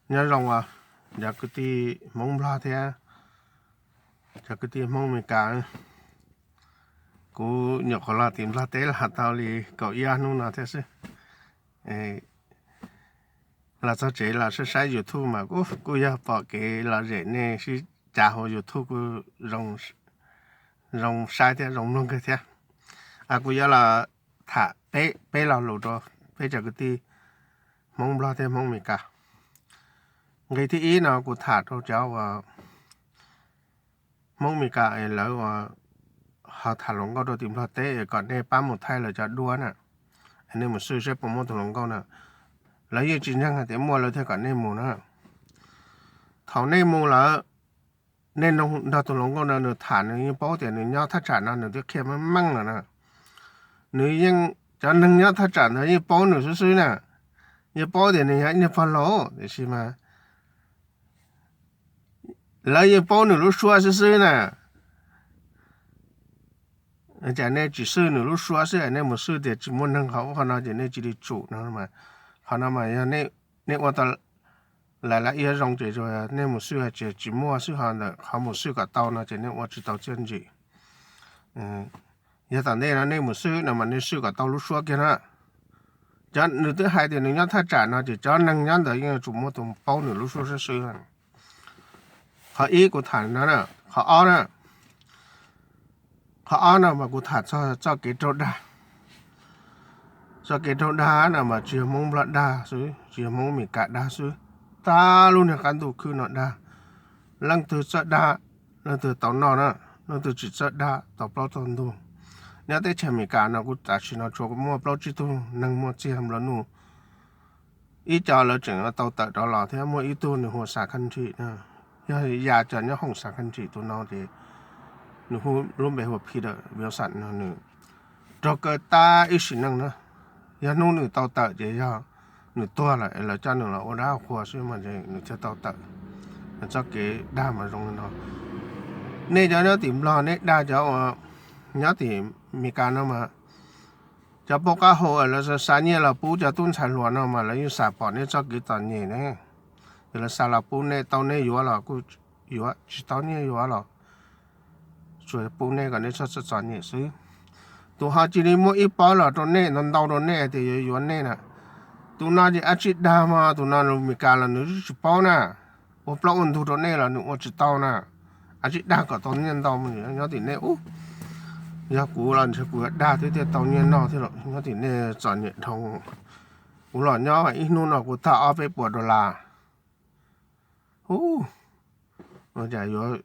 Nyob zoo os, cov kwv tij Hmoob Nplog thiab cov kwv tij Hmoob Amelikas. Kuv nyuam qhuav los tim Nplog teb los tau li kaum ib ob hnub no thiab xwb. Los txog tsev los saib saib YouTube mas kuj yog pom kev lom zem, nej sib cav hauv YouTube kuj zoo saib thiab zoo mloog kawg thiab. Kuv yuav los tham peb lo lus rau peb cov kwv tij Hmoob Nplog thiab Hmoob Amelikas. Nqe thib ib no kuv tham rau cov uas Hmoob Amelikas es lawv uas ho tham hluas nkauj rau tim Nplog teb es kom nej pab mus thaij lawv cov duab na, es nej mus xwj saib puas muaj tus hluas nkauj na. Lawv yeej tsis ntseeg hais tias muaj lawv thiaj kom nej mus na. Thaum nej mus lawm, nej nrog tus hluas nkauj no nws tham, nws yeej paub tias nws nyob thaj tsam no nws twb qhia meej meej lawm na. Nws yeej, cov neeg nyob thaj tsam ntawd yeej paub nws xwb xwb na, yeej paub tias nws yog ib niag pog laus, tiam sis mas lawv yeej paub nws lub suab xwb xwb na. Ces nej tsis xwj nws lub suab xwb, nej mus xwj tias tsis muaj neeg qhov ub qhov no ces nej cia li tsum no. Qhov no mas yog nej ua tau lawm ib yam zoo ces nej mus xwj hais tias tsis muaj xwb, ho ntawm qhov mus xwj kom tau no ces nej ua tsis tau txiaj ntsig. Yog tom ntej no nej mus xwj no mas nej xwj kom tau lub suab kiag na. Cov nws twb hais tias nws nyob thaj tsam no ces cov neeg nyob ntawd yeej yuav tsum muaj tus paub nws lub suab xwb xwb. Qhov ib kuv tham no, qhov ob na, qhov ob no mas kuv tham txog txoj kev raug dag. Txoj kev raug dag no mas tsis yog Hmoob Nplog dag xwb, tsis yog Hmoob Amelikas dag xwb, tag lub niag qab ntuj khwb no dag. Leej twg txawj dag, leej twg tau noj na, leej twg tsis txawj dag tau plaub tau ntug. Nyob teb chaws Amelikas no kuv tam sim no tsuas muaj plaub tsib tug neeg muaj txiag nplua nuj. Ib co lawv tseem tau tawm rov los thiab, muaj ib tug nws hu ua Xas Khaj Nthim na. Yog ya cov nyob hoom Xas Khaj Nthim tus no ces nws hu lub npe hu ua Peter Wilson no, nws raug kaw tag ib sim neej na. Yog hnub nws tau tawm ces yog nws tuag lawm es lawv coj nws los ua dab ua qhua xwb mas nws thiaj tau tawm. Txoj kev dag mas zoo li no. Nej cov nyob tim Nplog nej dag cov uas nyob tim Amelikas no mas, cov pab qab hau lawv xa nyiaj los pub cov tub ntxhais hluas no mas lawv yeej xav pom nej txoj kev txom nyem ne. Ces lawv xa los pub nej, tau nej yuav los kuj yuav, tsis tau nej yuav los tsuas pub nej kom nej txhob txom nyem xwb. Tus ho cia li muab ib pob los rau nej, ntau ntau rau nej tias yuav yuav nej na. Tus no ces dab tsi dag mog, tus no lus Amelikas los nws tsis paub na. Ua plaub ua ntug rau nej los nws ua tsis tau na. Dab tsi dag kom tau nyiaj ntau, nyob tim nej ub. Yog kuv los ntshe kuv yuav dag thiab thiaj tau nyiaj noj thiab los nyob tim nej txom nyem dhau. Kuv los nyob ib hnub no kuv tag ob peb puas dollar. Ub, cas yuav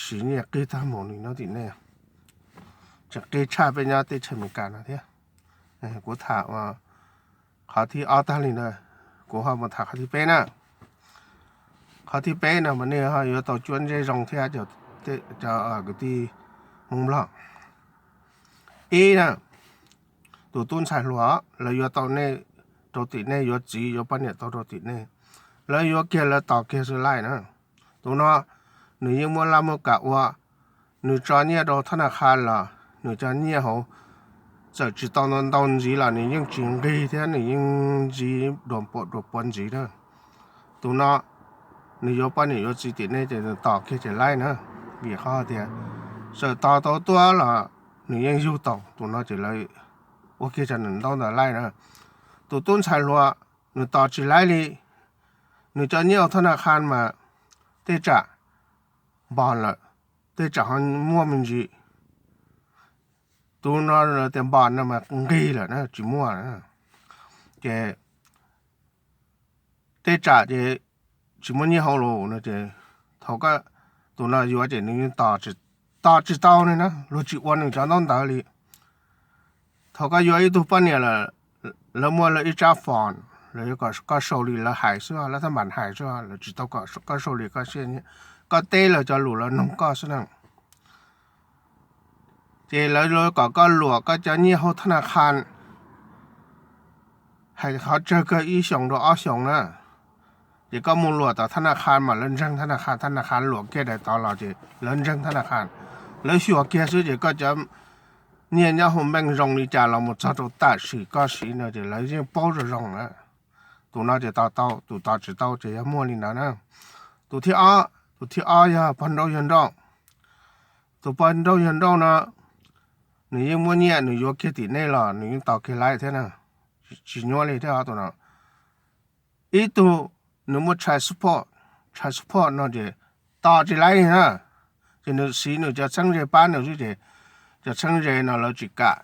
siv nyiaj qig tag mus li nyob tim nej. Tseem qig tshaj peb nyob teb chaws Amelikas no thiab. Kuv tham qhov thib ob tag li ntawd, kuv ho mus tham qhov thib peb na. Qhov thib peb no mas nej ho yuav tau cuab ntsej zoo thiab cov kwv tij Hmoob Nplog. Ib na, tus tub ntxhais hluas lawv yuav tau nej rau tim nej yuav txiv yuav poj niam tau rau tim nej, lawv yuav kiag lawv tos kiag xwb laij na. Tus no nws yeej muaj laj muaj kam ua, nws tso nyiaj rau thab na kha los nws cov nyiaj hauv txawm tsis tau ntau ntau ntxiv los nws yeej tsis nqig thiab nws yeej ntxiv dua puas dua puav ntxiv na. Tus no nws yuav poj niam yuav txiv tim nej ces nws tos kiag ces laij na, vim qhov tias txawm tos tau tuaj los nws yeej yug tau. Tus no ces lawv ua kiag cov nws ntaub ntawd laij na. Tus tub ntxhais hluas nws tos tsis laij li, nws cov nyiaj hauv thab na kha mas tej tsam npog lawm, tej tsam ho muaj me ntsis. Tus no tias npog no mas nqig lawm na, tsis muaj. Ces tej tsam ces tsis muaj nyiaj hauv lus no ces thaum koj, tus no yuav ces nws yeej tos tsis tau ne na, luag tsis ua nws cov ntaub ntawd li. Thaum koj yuav ib tug poj niam lawm, lawv muaj lawv ib tsab fom, lawv yuav kom koj sau li lawv hais xwb, lawv thaj npam hais xwb, lawv tsis tau kom koj sau li koj siab nyiam, koj teb lawv cov lus lawv noog koj xwb na. Ces lawv yuav kom koj luam koj cov nyiaj hauv thab na kha, hais qhov tsawg kawg ib xyoos rau ob xyoos na. Ces koj mus luam tom thab na kha mas lawv ntseeg thab na kha, thab na kha luam kiag daim tod los ces lawv ntseeg thab na kha, lawv xyuas kiag xwb ces koj cov nyiaj nyob hauv npeej zoo li cas los mus txog rau tam sim koj siv no ces lawv yeej paub zoo zoo na. tus no ces tos tau, tus tos tsis tau ces yog muaj li ntawd na. Tus thib ob, tus thib ob yog pog nrauj yawg nrauj. Tus pog nrauj yawg nrauj no nws yeej muaj nyiaj, nws yuav kiag tim nej los nws yeej tos kiag laib thiab na, tsis nyuaj li thiab tus no. Ib tug nws muaj child support, child support no ces tos tsis laib li na, ces nws siv nws cov txheeb ze pab nws xwb ces cov txheeb ze no lawv tsis kam.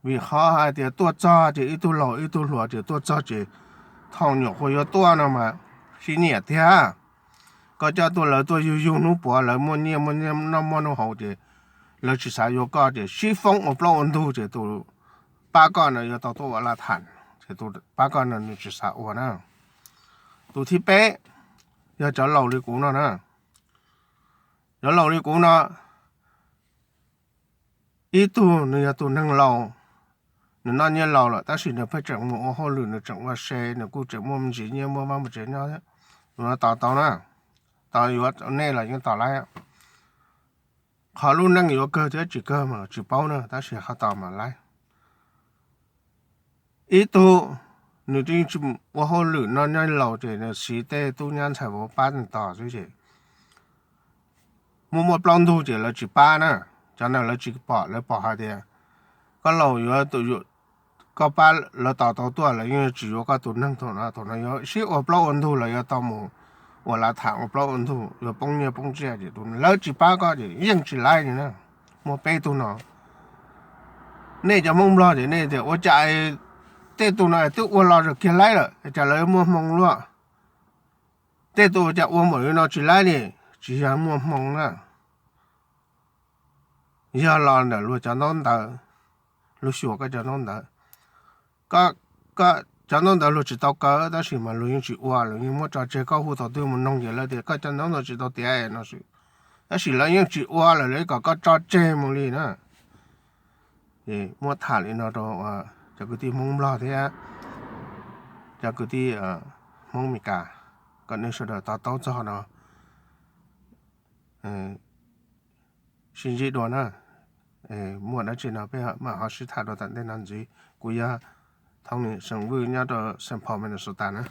Vim qhov hais tias tuaj txog ces ib tug laus ib tug hluas ces tuaj txog ces thaum nyuam qhuav yuav tuaj no mas sib nyiam tiag. Koj coj tuaj lawv tuaj yug yug hnub puav lawv muaj nyiaj muaj noj muaj noj haus ces lawv tsis xav yuav koj ces sib foob ua plaub ua ntug ces tus pab koj no yuav tau tuaj ua laj tham, ces tus pab koj no nws tsis xav ua na. Tus thib peb yog cov laus li kuv no na. Cov laus li kuv no, ib tug nws yog tus neeg laus, nws noj nyiaj laus lawm tab sis nws pheej tseem mus ua hauj lwm, nws tseem ua se, nws kuj tseem muaj me ntsis nyiaj muaj vaj muaj tsev nyob thiab. Tus no tos tau na, tos yuav nej los yeej tos laib. Qhov lub neej yuav kawg thiab tsis kawg mas tsis paub na tab sis ho tos mas laib. Ib tug nws yeej tsis ua hauj lwm noj nyiaj laus ces nws siv tej tub nyab ntxhais vauv pab nws tos xwb ces muaj muaj plaub ntug ces lawv tsis pab na. Cov ntawd lawv tsis pom, lawv pom hais tias koj laus yuav, koj pab lawv tos tau tuaj lawv yeej tsis yuav koj tus neeg thaum no, thaum no yuav sib ua plaub ua ntug los yuav tau mus ua lav tham ua plaub ua ntug yuav poob nyiaj poob txiaj ces tus lawv tsis pab koj ces yeej tsis laib li na. Muaj peb tug no, nej cov Hmoob Nplog ces nej tias ua cas tej tug no twb ua los kiag laib lawm cas lawv muaj hmoo luaj, tej tug ua cas ua npaum li no tsis laib li, tsis yog muaj hmoo na, yog los ntawm luag cov ntaub ntawv, luag xyuas koj cov ntaub ntawv. Koj cov ntaub ntawv luag tsis tau kaw tab sis mas luag yeej tsis ua, luag yeej muab tso tseg, koj hu thaum twg mus noog ces lawv tias koj cov ntaub ntawv tsis tau tiav no xwb, tab sis lawv yeej tsis ua lawm, lawv kom koj tso tseg mus li na. Muab tham li no rau cov kwv tij Hmoob Nplog thiab cov kwv tij Hmoob Meskas, kom nej sawv daws to taub txog no sib ntsib dua na. Muaj dab tsi no peb mam ho sib tham dua tom ntej no ntxiv. Kuv yog Thoob Nis Xeem Vwj nyob rau Saint Paul, Minnesota na.